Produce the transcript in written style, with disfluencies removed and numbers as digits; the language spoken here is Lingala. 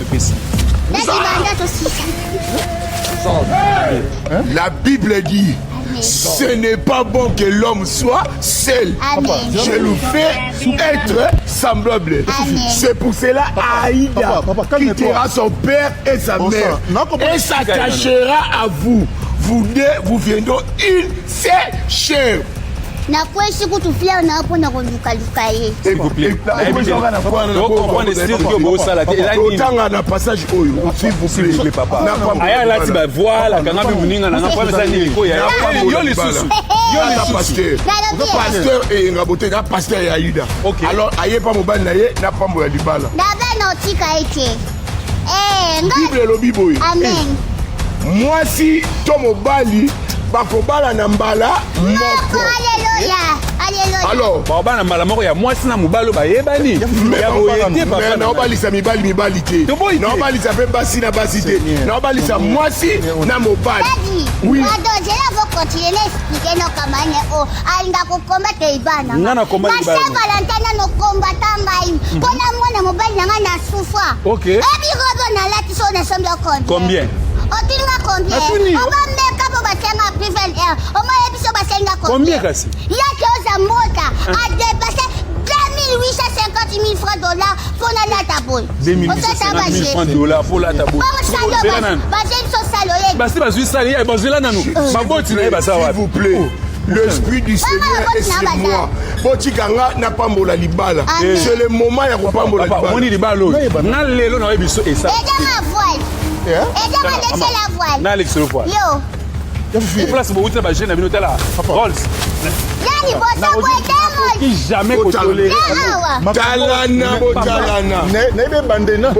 Topesi. Daddy, banda tosisa. La Bible dit: ce n'est pas bon que l'homme soit seul. Amen. Je lui fais être semblable. Amen. C'est pour cela Aïda Papa, papa, calme-toi. quittera son père et sa Bon mère sang. Non, comprends- et s'attachera à vous. Vous deux, vous viendrez une seule chair. Nakwesi kutu fleur na mpona kolukaluka ye. S'il vous plaît. Tocomprendre cirque bosala te, eza nini? Totanga na passage oyo, s'il vous S'il vous plaît, papa. Aya alati bavoile, akanga mpe moninga nanga po eza nini koya yo lisusu, yo Aza lisusu. pasteur. Nalobi. Pasteur Eyenga Bote na pasteur ya Yuda. Ok. Alors aye pa mobali na ye na pambo ya libala. Na bana otika ye te. Eh, nga. Bible elobi boye: Amen. mwasi to mobali bakobala na mbala moko. Moko. Alleluya, alleluya. Alors Baobala na mbala moko ya mwasi na mobali oyo bayebani ya boye te, papa. Mais Na ngai. Naobalisa mibali mibali te. Toboyi te. Naobalisa mpe basi na basi te. Naobalisa mwasi na mobali. Daddy, Oui. pardon, zela vo continuer na expliquer no kamane o alinga kokombata libala. Nga na combattre na libala. Saint Valentin nano kombata ngai mpona mwana mobali na ngai na souffra. Ok. Ebi robe nalati so nasombi yo combien? Combien? Otuninga combien? Natuni. Obameka mpo basenga prix 20 omoyebi so basenga. Combien kasi? Yake oza mota adépassé 2850 000 francs dollar mpo nalata boye. 2850 000 francs dollar mpo lata boye? Bongo Zela nanu. bazwi biso salo ye. Basi bazwi sali ye, bazwela nanu baboti na ye baza S'il wapi? vous plaît, l'esprit du Seigneur est sur moi. Botikanga napambola libala. Amen. C'est le moment ya kopambola Papa, omoni libala. libala oyo nga lelo nayebi biso esa. Ezanga voile, ezanga lese la voile. Na alekiselo voile. Yo. Place bowuti na bajeune na bino, tala Rolls. Ya liboso boye te. Ki jamais kotolérer. Ya awa. Talana, botalana. Nayebi ebandeli na